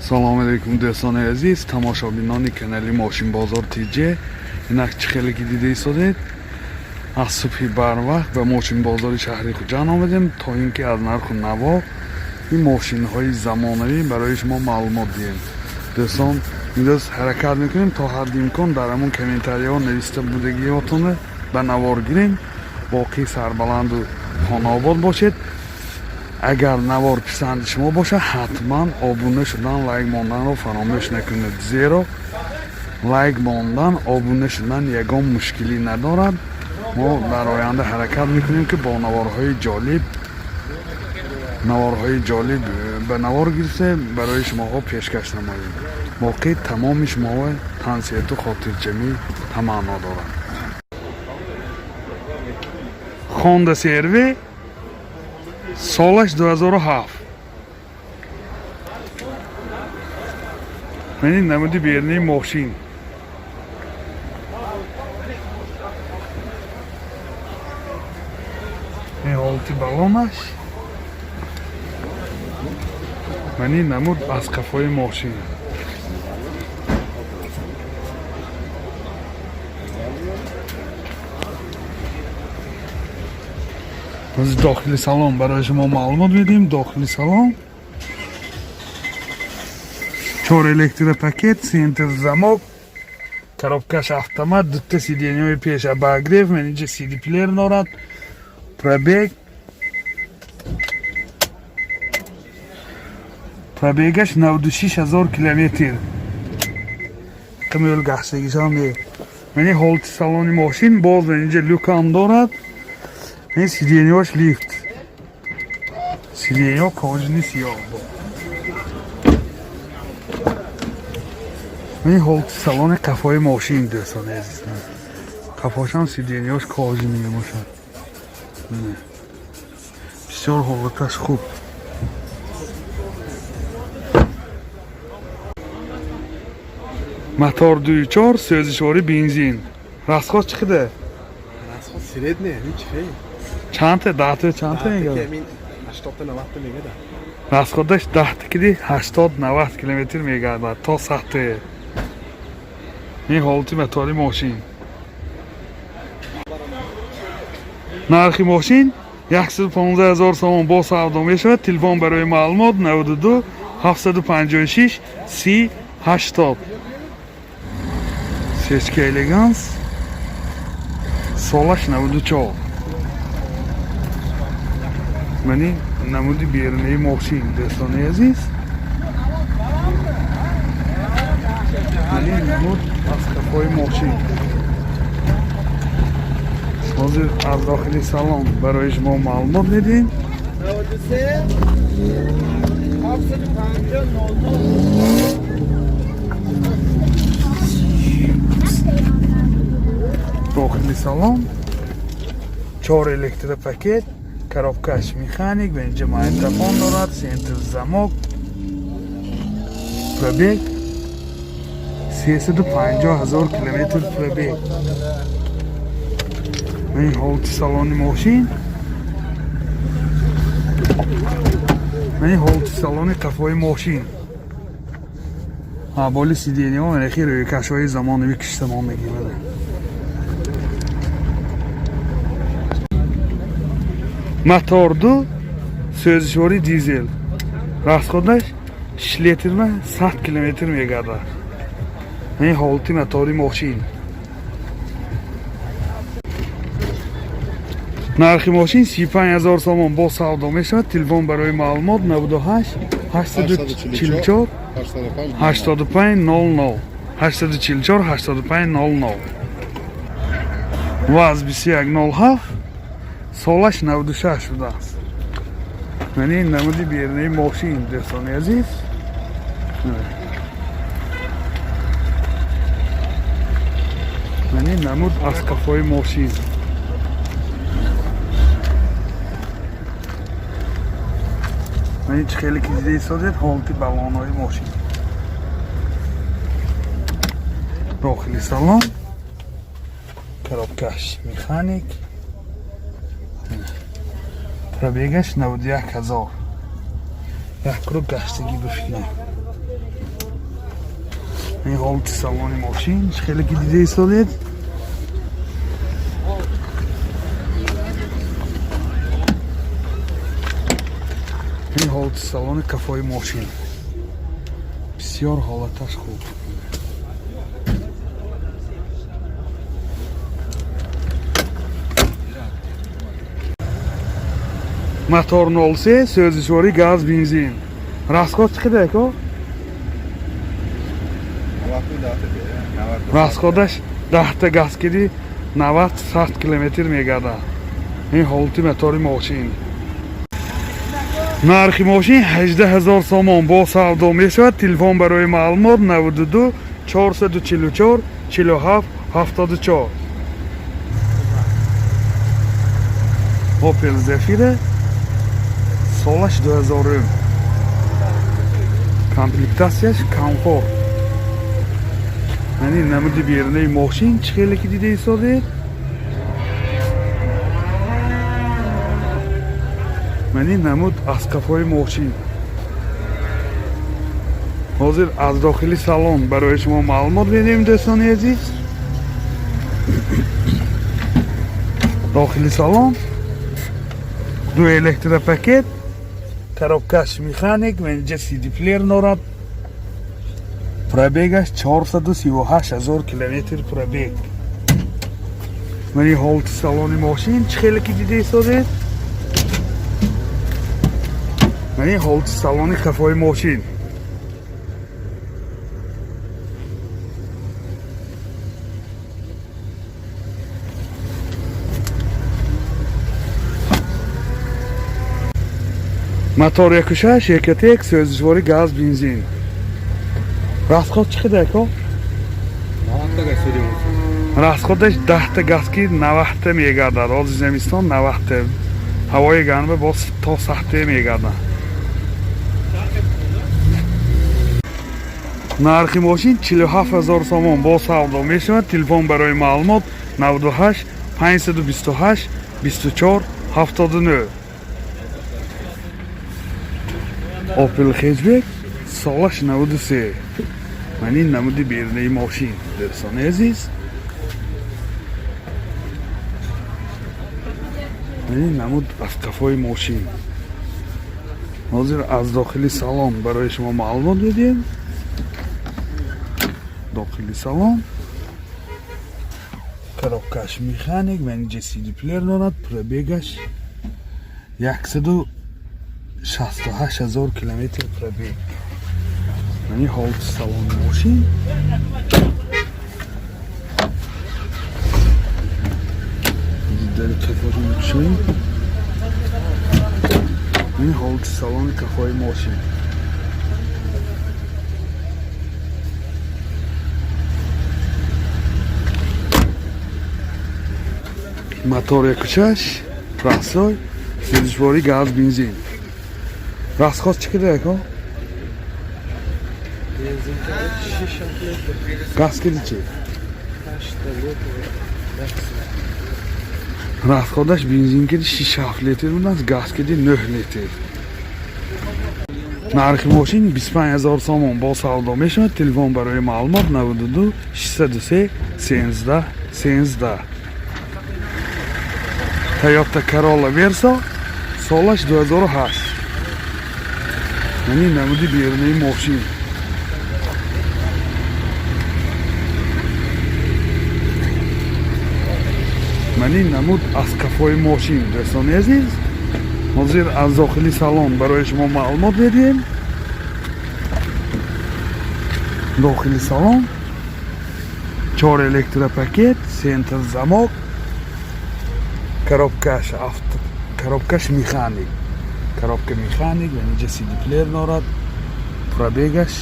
Салом алейкум, дӯстони азиз, тамошобинони канали Мошинбозор ТЖ. Инак, чӣ хеле ки дида истодед, аз субҳи барвақт ба мошинбозори шаҳри Хуҷанд омадем, то ин ки аз нарху наво ин мошинҳои замонавӣ барои шумо маълумот диҳем. Дӯстон, имрӯз ҳаракат мекунем, то ҳадди имкон дар ҳамон комментариҳо нависта будагиҳотонро ба навор гирем. Боқӣ сарбаланду хонаобод бошед. Агар навор писанди шумо бошад, ҳатман обуна шудан, лайк монданро фаромӯш накунед, зеро лайк мондан, обуна шудан ягон мушкилӣ надорад. Мо дар оянда ҳаракат мекунем, ки бо наворҳои ҷолиб ба навор гирифта, барои шумоҳо пешкаш намоем. Боқӣ тамоми шумоҳо тансиҳату хотирҷамӣ таманно дорам. Хонда CR-V, солаш 2007. Мани намуди берунии мошин. Ин ҳолати балонаш. Мани намуд аз қафои мошин. Ҳозир дохили салон барои шумо маълумот медиҳем. Дохили салон чор электропакет, центр замок, коробкаш автомат, дута сиденьяҳои пеш обогрев, инҷа CD плеер дорад. Пробегаш 96 000 километр. Қимел гаштагишам не. Мани ҳолати салони мошин. Боз инҷа люкам дорад. Ин сиденьяш лифт. Сиденья кожаный сиёҳ. Ин ҳолати салони қафои мошин, дӯстони азиз. Қафошам сиденьяш кожаный мебошад. Бисёр ҳолаташ хуб. Мотор 2.4, сӯзишворӣ бензин. Расход чӣ қадар? Расход средний, ҳеч хел. Чандта? 10 та чандта мегардад? Ҳамин 80 та, 90 та мегада. Расходаш 10 та киди 80-90 километр мегардад, то 100 та. Ин ҳолати мотори мошин. Нархи мошин 115 000 сомон, бо савдо мешавад. Телефон барои маълумот 92 756 30 80. Сечка Элеганс, солаш 94. Мани намуди берунаи мошин, дӯстони азиз. Мани намуд аз қафои мошин. Ҳозир аз дохили салон барои шумо маълумот медиҳем. 93 750 00. Дохили салон чор электропакет, коробкаш механик ва инҷа магнитофон дорад, центр замок. Пробег 350 000 километр пробег. Ин ҳолати салони мошин. Ин ҳолати салони қафои мошин. Боли сиденьяҳо рехи рӯйкашҳои замонавӣ киштамон мегирад. Мотор ду, сӯзишворӣ дизел. Расходаш 6 литрма 100 километр мегардад. Ин ҳолати мотори мошин. Нархи мошин 35 000 сомон, бо савдо мешавад. Телефон барои маълумот 98 844 85 00, 844 85 00. ВАЗ 2107, солаш 96 шудааст. Мани намуди берунаи мошин, дӯстони азиз. Мани намуд аз қафои мошин. Мани чӣ хеле ки дида истодед, ҳолати балонҳои мошин. Дохили салон коробкаш механик. Пробегаш 91 000. Як круг гаштагӣ бификрем. Ин ҳолати салони мошин хеле ки дида истодед. Ин ҳолати салони кафои мошин бисёр ҳолаташ хуб. Мотор 03, сӯзишворӣ газ, бензин. Расход чӣ қадар, ако? Расходаш 10-та газ киди, 90-100 километр мегардад. Ин ҳолати мотори мошин. Нархи мошин 18 000 сомон, бо савдо мешавад. Телефон барои маълумот 92 444 47 74. Opel Zafira, солаш 2000, комплектатсияш комфорт. Яъне намуди берунаи мошин чӣ хеле ки дида истодед. Мани намуд аз қафои мошин. Ҳозир аз дохили салон барои шумо маълумот медиҳем, дӯстони азиз. Дохили салон ду электропакет, коробкаш механик, инҷа CD плеер дорад. Пробегаш 438 ҳазор километр пробег. Мани ҳолати салони мошин чӣ хеле ки дида истодед. Мани ҳолати салони қафои мошин. Мотор 1.6 Ecotec, сӯзишворӣ газ, бензин. Расход чӣ қадар, ако? Расходаш 10-та газ ки, 90-та мегардад. Ҳозир зимистон 90-та, ҳавои гарма боз то 100-та мегардад. Нархи мошин 47 ҳазор сомон, бо савдо мешавад. Телефон барои маълумот 98 528 24 79. Opel Hatchback, солаш 93. Ман ин намуди берунаи мошин, дӯстони азиз. Ман ин намуд аз қафои мошин. Ҳозир аз дохили салон барои шумо маълумот медиҳем. Дохили салон коробкаш механик ва инҷа CD плеер дорад. Пробегаш 168 ҳазор километр пробег. Мани ҳолати салони мошин. Дари қафоро мекушоем. Ин ҳолати салони қафои мошин. Мотор 1.6, рассой, сӯзишворӣ газ, бензин. Расход чӣ қадар, ако? Бензин 6 литр. Газ киди чӣ? 8 литр. Расходаш бензин киди 6-7 литр будааст, газ киди 9 литр. Нархи мошин 25 ҳазор сомон, бо савдо мешавад. Телефон барои маълумот 92 603 13 13. Toyota Corolla Verso, солаш 2008. Яъне намуди берунаи мошин. Ман ин намуд аз қафои мошин, дӯстони азиз. Ҳозир аз дохили салон барои шумо маълумот медиҳем. Дохили салон чор электропакет, центр замок, коробкаш авто, коробкаш механик, коробка механик ва инҷа CD плеер дорад. Пробегаш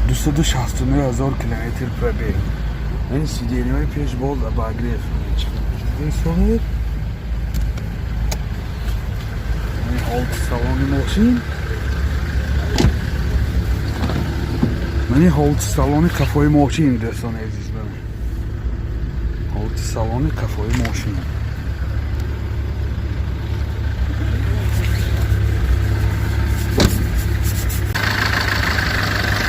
269 ҳазор километр пробег. Ин сиденияҳои пеш боз обогрев соҳиб. Ин ҳолати салони мошин. Ман ин ҳолати салони қафои мошин, дӯстони азиз. Ҳолати салони қафои мошин.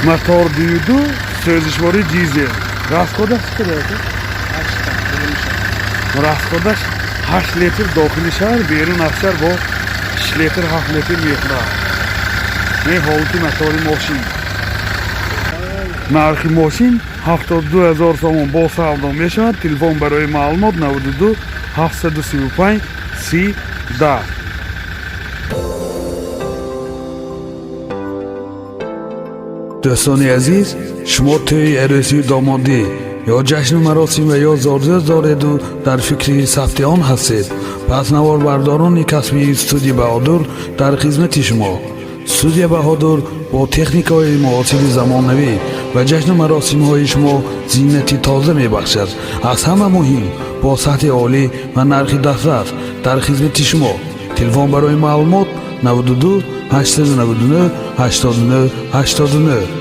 Мотор 2,2, сӯзишворӣ дизел. Расход аш чӣ қадар, ака? 8-та берун шаҳр. Расход аш 8 литр дохили шаҳр, берун аз шаҳр бо 6 литр, 7 литр мехӯрад. Не, ҳолати мотори мошин. Нархи мошин 72 ҳазор сомон, бо савдо мешавад. Телефон барои маълумот 92 735 30 10. Дӯстони азиз, шумо тӯи арӯсию домодӣ ё ҷашну маросим ва ё зодрӯз дореду дар фикри сабти он ҳастед, пас наворбардорони касбии студия Баҳодур дар хизмати шумо. Студия Баҳодур бо техникаҳои муосири замонавӣ ба ҷашну маросимҳои шумо зинати тоза мебахшад. Аз ҳама муҳим, бо сатҳи олӣ ва нархи дастрас дар хизмати шумо. Телефон барои маълумот 92 899 89 89.